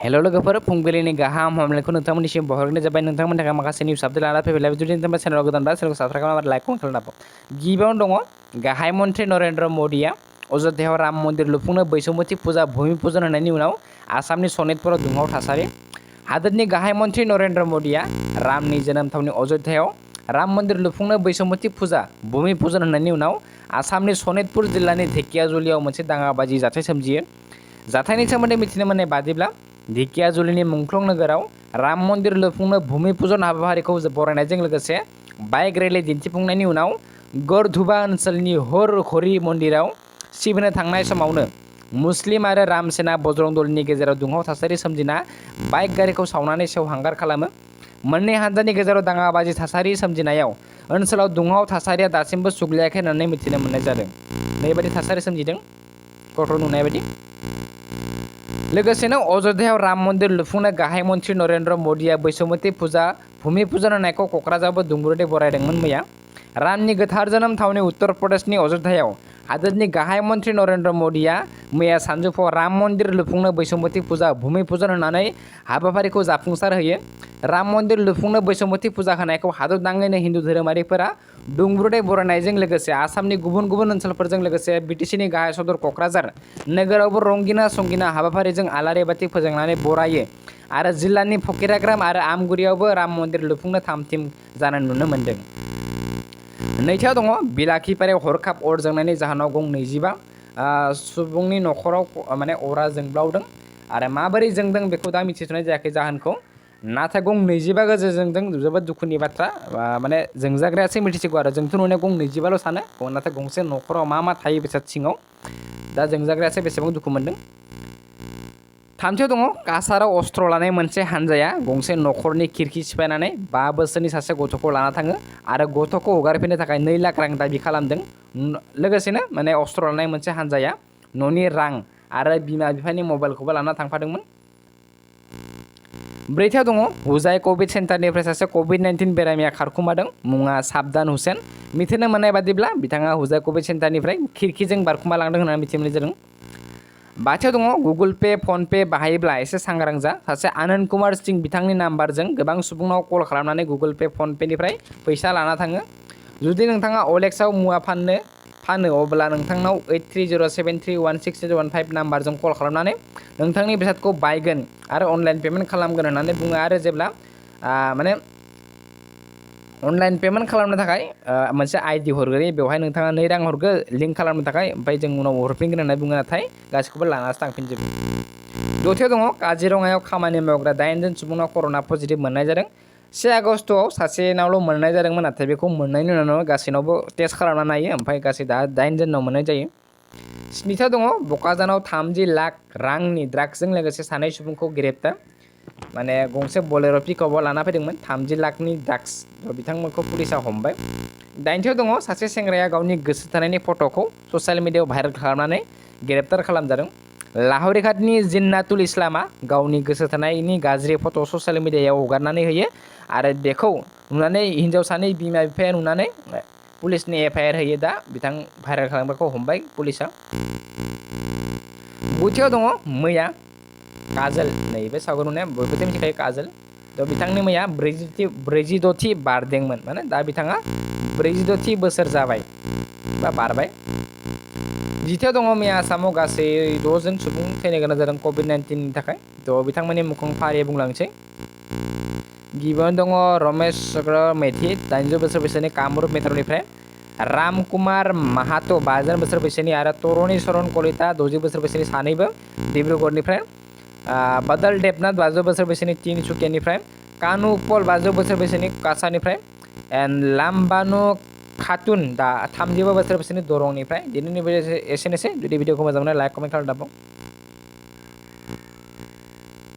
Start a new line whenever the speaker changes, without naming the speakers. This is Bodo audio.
हेल' लोगोफोर फुंबिलिनि गाहाम हामलायनायखौ नोंथांमोननिसिम बहरनाय जाबाय। नोंथांमोननि थाखाय माखासे निउस आपडेट लाना फैबाय। जुदि नोंथांमोना चेनेलाव गोदानबा चेनेलखौ साबस्क्राइब खालामना लाइक खालामना गिबियावनो दङ गाहाय मन्त्रि नरेन्द्र मदिया अयोध्यायाव राम मन्दिर लुफुंनो बैसुमुथि फुजा भूमि पूजन होनायनि उनाव आसामनि सनितपुराव दुंहाव थासारि। हादोरनि गाहाय मन्त्रि नरेन्द्र मदिया रामनि जोनोम थावनि अयोध्यायाव राम मन्दिर लुफुंनो बैसुमुथि फुजा भूमि पूजन होनायनि उनाव आसामनि सनितपुर जिल्लानि ढेकियाजुलियाव मोनसे दाङाबाजि जाथाय सोमजियो। जाथायनि सोमोन्दै मिथिनो मोननाय बादिब्ला ढेकियाजुलिनि मुंख्लं नोगोराव राम मन्दिर लुफुंनो भूमि पूजन हाबाफारिखौ बरायनायजों लोगोसे बाइक रेलि दिन्थिफुंनायनि उनाव गरधुबा ओनसोलनि हर हरि मन्दिराव सिबिनो थांनाय समावनो मुस्लिम आरो राम सेना बजरं दलनि गेजेराव दुंहाव थासारि सोमजिना बाइक गारिखौ सावनानै सेवहांगार खालामो। मोननै हान्जानि गेजेराव दाङाबाजि थासारि सोमजिनायाव ओनसोलाव दुंहाव थासारिया दासिमबो सुग्लायाखै होननानै मिथिनो मोननाय जादों। बेबायदि थासारि सोमजिदों गथ' नुनाय बायदि। लोगोसेनो अयोध्यायाव राम मन्दिर लुफुंनो गाहाय मन्त्रि नरेन्द्र मदिया बैसुमुथि फुजा भूमि पूजन होनायखौ क'क्राझारबो दुंबुरदै बरायदोंमोन मैया। रामनि गोथार जोनोम थावनि उत्तर प्रदेशनि अयोध्यायाव हादोरनि गाहाय मन्त्रि नरेन्द्र मदिया मैया सानजौफुआव राम मन्दिर लुफुंनो बैसुमुथि फुजा भूमि पूजन होनानै हाबाफारिखौ जाफुंसार होयो। राम मन्दिर लुफुंनो बैसुमुथि फुजा होनायखौ हादरनाङैनो हिन्दु धोरोमारिफोरा दुंबुरदै बरायनायजों लोगोसे आसामनि गुबुन गुबुन ओनसोलफोरजों लोगोसे बिटिसिनि गाहाय सदर क'क्राझार नोगोरावबो रंगिना संगिना हाबाफारिजों आलारि बाथि फोजोंनानै बरायो आरो जिल्लानि फकिराग्राम आरो आमगुरियावबो राम मन्दिर लुफुंनो थामथिम जानाय नुनो मोन्दों। नैथियाव दङ बिलाखिपारायाव हरखाब अर जोंनायनि जाहोनाव गं 25 सुबुंनि न'खराव माने अरा जोंब्लावदों आरो माबोरै जोंदों बेखौ दा मिथिथ'नाय जायाखै जाहोनखौ। नाथाय गं 25 गोजो जोंदों जोबोद दुखुनि बाथ्रा। माने जोंजाग्रायासो मिथिसिगौ आरो जोंथ' नुनायाव गं 25ल' सानो नाथाय गंसे न'खराव मा मा थायो बेसाद सिङाव दा जोंजाग्रायासो बेसेबां दुखु मोनदों। थामथियाव दङ काछाराव अस्त्र लानाय मोनसे हानजाया गंसे न'खरनि खिरखि सिफायनानै 5 बोसोरनि सासे गथ'खौ लाना थाङो आरो गथ'खौ हगारफिननो थाखाय 2 लाख रां दाबि खालामदों। लोगोसेनो माने अस्त्र लानाय मोनसे हानजाया न'नि रां आरो बिमा बिफानि मबाइलखौबो लाना थांफादोंमोन। ब्रैथियाव दङ हुजाय कभिड सेन्टारनिफ्राय सासे कभिड-19 बेरामिया खारखुमादों। मुङा साबदान हुसेन। मिथिनो मोननाय बादिब्ला बिथाङा हुजाय कभिड सेन्टारनिफ्राय खिरखिजों बारखुमा लांदों होननानै मिथिनो मोननाय जादों। बाथियाव दङ गुगोल पे फन पे बाहायोब्ला एसे सांग्रां जा। सासे आनन्द कुमार सिंह बिथांनि नाम्बारजों गोबां सुबुंनाव कल खालामनानै गुगोल पे फन पेनिफ्राय फैसा लाना थाङो। जुदि नोंथाङा अलेक्सआव मुवा फानो अब्ला नोंथांनाव 8307316015 नाम्बारजों कल खालामनानै नोंथांनि बेसादखौ बायगोन आरो अनलाइन पेमेन्ट खालामगोन होननानै बुङो आरो जेब्ला माने अनलाइन पेमेन्ट खालामनो थाखाय मोनसे आइडि हरग्रोयो बेवहाय नोंथाङा 2 रां हरगो लिंक खालामनो थाखाय ओमफ्राय जों उनाव हरफिनगोन होननानै बुङो नाथाय गासिखौबो लानासो थांफिनजोबो। दथियाव दङ काजिरङायाव खामानि मावग्रा 8 जन सुबुंनाव कर'ना पजिटिभ मोननाय जादों। 1 आगस्टआव सासेनावल' मोननाय जादोंमोन नाथाय बेखौ मोननायनि उनाव गासैनावबो टेस्ट खालामना नायो ओमफ्राय गासै दा 8 जननाव मोननाय जायो। 7थियाव दङ बकाजानाव 30 लाख रांनि ड्राग्सजों लोगोसे 2 सुबुंखौ ग्रेप्टार। माने गंसे बलेर' पिकआपआव लाना फैदोंमोन 30 लाखनि ड्राग्स बिथांमोनखौ पुलिसा हमबाय। 8थियाव दङ सासे सेंग्राया गावनि गोसो थोनायनि फट'खौ ससियेल मिडियायाव भाइरेल खालामनानै ग्रेप्टार खालामजादों। लाहौरी घाटनि जिन्नातुल इस्लामा गावनि गोसो थोनायनि गाज्रि फट' ससियेल मिडियायाव हगारनानै होयो आरो बेखौ नुनानै हिन्जावसानि बिमा बिफाया नुनानै पुलिसनि FIR होयो। दा बिथां भाइरेल खालामग्राखौ हमबाय पुलिसा। 9थियाव दङ मैया काजल नैबे सावगारि नुनाया बयबोथ' मिथिखायो काजल थ' बिथांनि मैया 46थि बारदोंमोन माने दा बिथाङा 46थि बोसोर जाबाय बा बारबाय। 10थियाव दङ मैया आसामाव गासै 6 जन सुबुं थैनो गोनां जादों कभिड-19नि थाखाय थ' बिथांमोननि मुंखौ फारियै बुंलांसै। गिबियावनो दङ रमेश चक्र मेथि 80 बोसोर बैसोनि कामरुप मेट्र'निफ्राय। राम कुमार माहातो 52 बोसोर बैसोनि आरो तरुणी शरण कलिता 60 बोसोर बैसोनि सानैबो डिब्रुगड़निफ्राय। बदल देबनाथ 52 बोसोर बैसोनि तिनसुकियानिफ्राय। कानु पल 52 बोसोर बैसोनि काछानिफ्राय। एन्ड लामबानु खातुन दा 35 बोसोर बैसोनि दरंनिफ्राय। दिनैनि भिडिअ एसेनोसै। जुदि भिडिअखौ मोजां मोनो लाइक कमेन्ट खालामनो दाबाव।